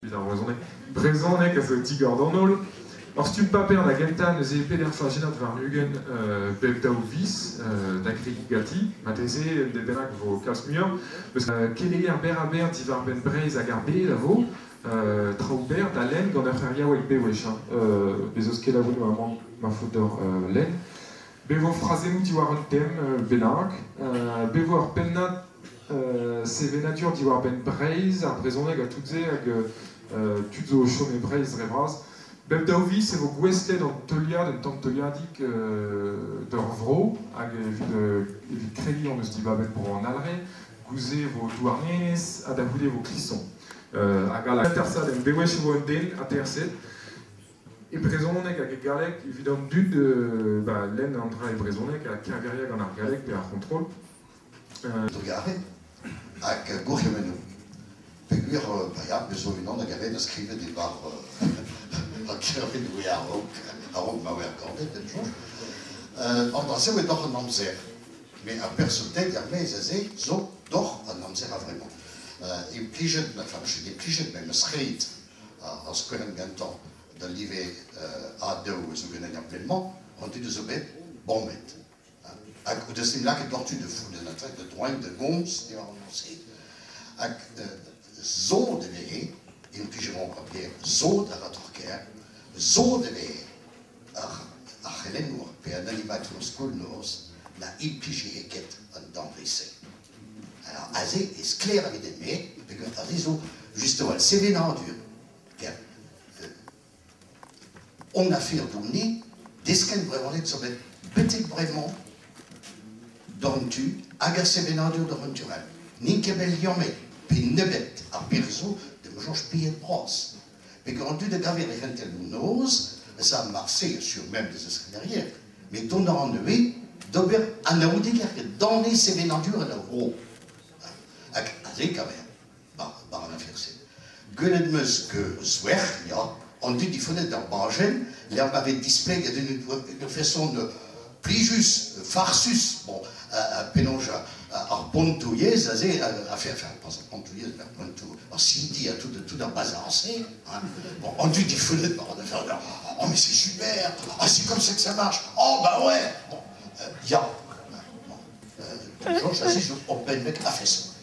Evit ar brezhoneg. Brezhoneg a zo digor d'an holl. Ur stumm paper da gentañ neuze peder fajennad warn-ugent bep daou viz da gregiñ ganti. Marteze un deiz bennak e vo kalz muioc'h. Eus keleier berr-ha-berr diwar-benn Breizh hag ar bed a vo. Traoù berr da lenn gant ur c'heriaoueg bewech. Bez' eus kelaouennoù amañ ma faot deoc'h lenn. Bez' vo frazennoù diwar un tem bennak. Bez' vo ur pennad sevenadur diwar-benn Breizh, ar brezhoneg ha tout-se, hag tud zo o chom e Breizh dre vras. Bep daou viz e vo gouestlet an teuliad, un tamm teuliadig d'ur vro, hag evit kregiñ hon eus dibabet bro an Alre, gouze e vo Douarnenez, ha da c'houde e vo Klison. Hag al atersadenn, bewech e vo un den aterset, e brezhoneg hag e galleg, evit an dud ba, lenn an dra e brezhoneg ha keñveriañ gant ar galleg pe ar c'hontrol. Trugarez hag gourc'hemennoù. Peogwir ba ya, me zo unan hag a vez da skrivet e-barzh ar gervennoù a-raok a-raok ma oa ganet, en soñj. An dra-se oa doc'h an amzer. Met ar person-dek er-maez aze zo doc'h an amzer a-vremañ. Implijet, enfin, ket implijet, met 'm eus ret ar skouerenn gantañ da live A2 a zo ganin er bloaz-mañ, an dud a zo bet bamet. Hag o deus em lakaet doc'htu da foudenn da droiñ da gomz diwar an se. Hag sot e vehe, implij a ran ger sot a ratoc'h-kaer, sot e vehe ar ar c'helennour pe an animatour skol-noz na implije ket an danvez-se. Alors aze e sklaer evit-me, peogwir aze zo just a-walc'h sevenadur. Ker Hon afer deomp-ni, desket brezhoneg zo bet betek bremañ doc'h un tu hag ar sevenadur doc'h un tu all. N'int ket bet liammet pe nebeut ar perzh da soñj paeet bras. Peogwir an dud a gaver e c'hentelioù noz, ça marse sur même des escaderier, met dont a ran ivez d'ober anaoudegezh danvez sevenadur en ur vro. Hag aze e kaver. war an afer-se. Gwelet 'm eus que Zwerc'h, ya, an dud difonnet d'ar bajenn, lec'h ma vez displeget en ur feson plijus, farsus, bon, penaos ar pontoù-yezh aze, afer, enfin, pas ar pontoù-yezh, mais ar pontoù, ar CD ha tout, tout ar bazar-se, hein. Bon, an dud difonnet war an afer, oh mais c'est super, ah c'est comme ça que ça marche, oh bah ouais, bon, ya, bon, Soñj aze zo ur benveg a-feson.